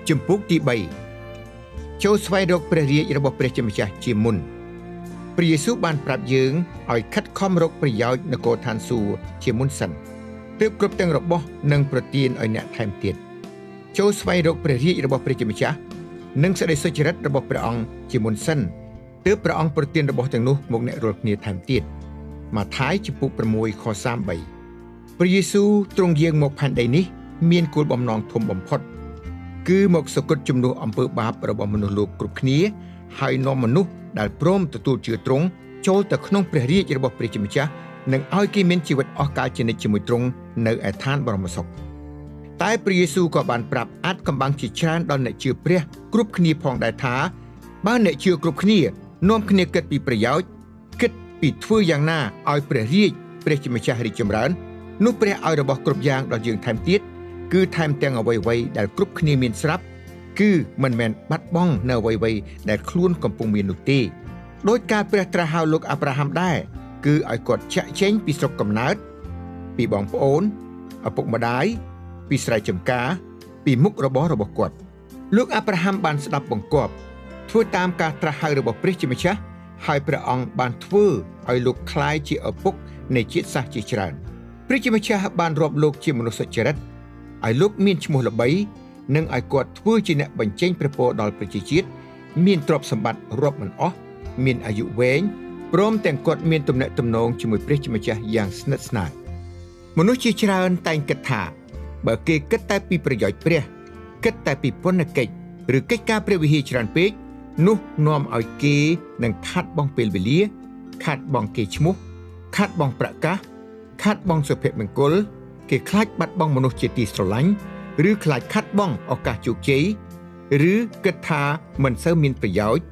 ជំពូកទី3ចូលស្វែងរកព្រះរាជរបស់ព្រះជាម្ចាស់ជាមុនព្រះយេស៊ូវបានប្រាប់យើងឲ្យខិតខំរកប្រយោជន៍នគរឋានសួគ៌ជាមុនសិនទើបគ្រប់ទាំងរបស់និងប្រទានឲ្យអ្នកថែមទៀតចូលស្វែងរកព្រះរាជរបស់ព្រះជាម្ចាស់និងសេចក្តីសុចរិតរបស់ព្រះអង្គជាមុនសិនទើបព្រះអង្គប្រទានរបស់ទាំងនោះមកអ្នករាល់គ្នាថែមទៀតម៉ាថាយជំពូក6ខ33ព្រះយេស៊ូវទ្រង់យាងមកផែនដីនេះមានគោលបំណងធំបំផុតគឺមកសគត់ជំនួសអំពើបាបរបស់មនុស្សលោកគ្រប់គ្នាហើយនាំមនុស្សដែលព្រមទទួលជឿទ្រង់ចូលទៅក្នុងព្រះរាជរបស់ព្រះជាម្ចាស់និងឲ្យគេមានជីវិតអស់កលជានិច្ចជាមួយទ្រង់នៅឯឋានបរមសុខតែព្រះយេស៊ូវក៏បានប្រាប់អាថ៌កំបាំងជាច្រើនដល់អ្នកជឿព្រះគ្រប់គ្នាផងដែរថាបើអ្នកជឿគ្រប់គ្នានាំគ្នាគិតពីប្រយោជន៍គិតពីធ្វើយ៉ាងណាឲ្យព្រះរាជព្រះជាម្ចាស់រីកចម្រើននោះព្រះឲ្យរបស់គ្រប់យ៉ាងដល់យើងថែមទៀតគឺថែមទាំងអ្វីៗដែលគ្រប់គ្នាមានស្រាប់គឺមិនមែនបាត់បង់នៅអ្វីៗដែលខ្លួនកំពុងមាននោះទេដោយការព្រះត្រាស់ហៅលោកអាប់រ៉ាហាំដែរគឺឲ្យគាត់ចាក់ចែងពីស្រុកកំណើតពីបងប្អូនឪពុកម្ដាយពីស្រែចម្ការពីមុខរបររបស់គាត់លោកអាប់រ៉ាហាំបានស្ដាប់បង្គាប់ធ្វើតាមការត្រាស់ហៅរបស់ព្រះជាម្ចាស់ហើយព្រះអង្គបានធ្វើឲ្យលោកក្លាយជាឪពុកនៃជាតិសាសន៍ជាច្រើនព្រះជាម្ចាស់បានរាប់លោកជាមនុស្សសុចរិតឲ្យលោកមានឈ្មោះល្បីនិងឲ្យគាត់ធ្វើជាអ្នកបញ្ចេញព្រះពរដល់ប្រជាជាតិមានទ្រព្យសម្បត្តិរាប់មិនអស់មានអាយុវែងព្រមទាំងគាត់មានទំនាក់ទំនងជាមួយព្រះជាម្ចាស់យ៉ាងស្និទ្ធស្នាលមនុស្សជាច្រើនតែងគិតថាបើគេគិតតែពីប្រយោជន៍ព្រះគិតតែពីពន្ធកិច្ចឬកិច្ចការព្រះវិហារច្រើនពេកនោះនាំឲ្យគេនឹងខាត់បងពេលវេលាខាត់បងគេឈ្មោះខាត់បងប្រកាសខាត់បងសុភមង្គលគេខ្លាចបាត់បង់មនុស្សជាទីស្រឡាញ់ឬខ្លាចខាត់បងឱកាសជោគជ័យឬគិតថាមិនសូវមានប្រយោជន៍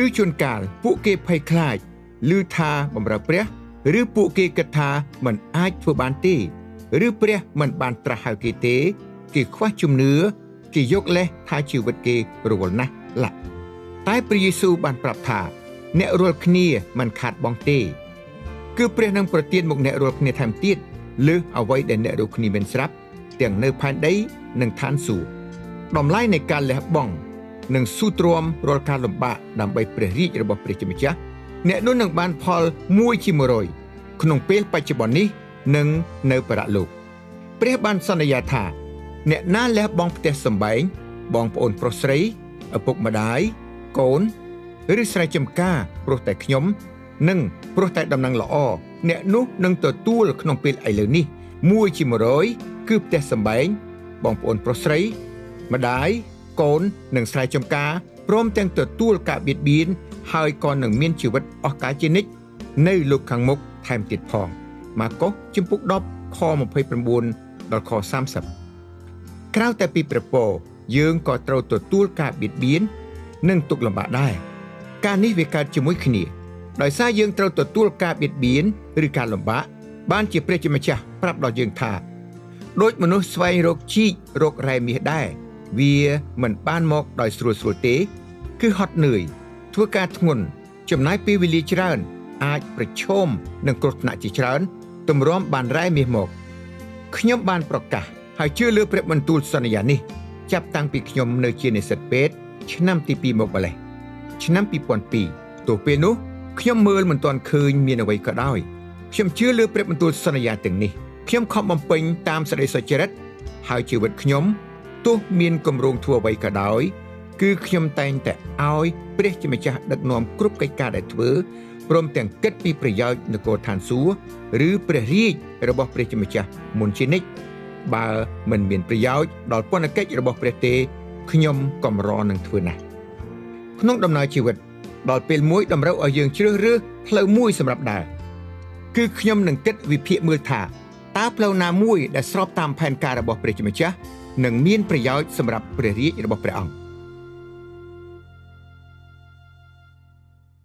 ឬជួនកាលពួកគេភ័យខ្លាចឬថាបម្រើព្រះឬពួកគេគិតថាមិនអាចធ្វើបានទេឬព្រះមិនបានត្រាស់ហៅគេទេគេខ្វះជំនឿគេយកលេសថាជីវិតគេរវល់ណាស់ឡាក់តែព្រះយេស៊ូវបានប្រាប់ថាអ្នករាល់គ្នាមិនខាតបង់ទេគឺព្រះនឹងប្រទានមកអ្នករាល់គ្នាថែមទៀតលើសអ្វីដែលអ្នករាល់គ្នាមានស្រាប់ទាំងនៅផែនដីនិងឋានសួគ៌តម្លៃនៃការលះបង់និងស៊ូទ្រាំរាល់ការលំបាកដើម្បីព្រះរាជរបស់ព្រះជាម្ចាស់អ្នកនោះនឹងបានផល1ជា100ក្នុងពេលបច្ចុប្បន្ននេះនិងនៅបរលោកព្រះបានសន្យាថាអ្នកណាលះបង់ផ្ទះសម្បែងបងប្អូនប្រុសស្រីឪពុកម្ដាយកូនឬស្រែចម្ការព្រោះតែខ្ញុំនិងព្រោះតែដំណឹងល្អអ្នកនោះនឹងទទួលក្នុងពេលឥឡូវនេះ1ជា100គឺផ្ទះសម្បែងបងប្អូនប្រុសស្រីម្ដាយកូននិងស្រែចម្ការព្រមទាំងទទួលការបៀតបៀនហើយក៏នឹងមានជីវិតអស់កលជានិច្ចនៅលោកខាងមុខថែមទៀតផងម៉ាកុសជំពូក10ខ29ដល់ខ30ក្រៅតែពីព្រះពរយើងក៏ត្រូវទទួលការបៀតបៀននិងទុក្ខលំបាកដែរការនេះវាកើតជាមួយគ្នាដោយសារយើងត្រូវទទួលការបៀតបៀនឬការលំបាកបានជាព្រះជាម្ចាស់ប្រាប់ដល់យើងថាដូចមនុស្សស្វែងរកជីករករ៉ែមាសដែរវាមិនបានមកដោយស្រួលស្រួលទេគឺហត់នឿយធ្វើការធ្ងន់ចំណាយពេលវេលាច្រើនអាចប្រឈមនឹងគ្រោះថ្នាក់ជាច្រើនទម្រាំបានរ៉ែមាសមកខ្ញុំបានប្រកាសហើយជឿលើព្រះបន្ទូលសន្យានេះចាប់តាំងពីខ្ញុំនៅជានិស្សិតពេទ្យឆ្នាំទី2មកម្លេះឆ្នាំ2002ទោះពេលនោះខ្ញុំមើលមិនទាន់ឃើញមានអ្វីក៏ដោយខ្ញុំជឿលើព្រះបន្ទូលសន្យាទាំងនេះខ្ញុំខំបំពេញតាមសេចក្តីសុចរិតហើយជីវិតខ្ញុំទោះមានគម្រោងធ្វើអ្វីក៏ដោយគឺខ្ញុំតែងតែឲ្យព្រះជាម្ចាស់ដឹកនាំគ្រប់កិច្ចការដែលធ្វើព្រមទាំងគិតពីប្រយោជន៍នគរឋានសួគ៌ឬព្រះរាជរបស់ព្រះជាម្ចាស់មុនជានិច្ចបើមិនមានប្រយោជន៍ដល់ពន្ធកិច្ចរបស់ព្រះទេខ្ញុំកម្រនឹងធ្វើណាស់ក្នុងដំណើរជីវិតដល់ពេលមួយតម្រូវឲ្យយើងជ្រើសរើសផ្លូវមួយសម្រាប់ដើរគឺខ្ញុំនឹងគិតវិភាគមើលថាតើផ្លូវណាមួយដែលស្របតាមផែនការរបស់ព្រះជាម្ចាស់នឹងមានប្រយោជន៍សម្រាប់ព្រះរាជរបស់ព្រះអង្គ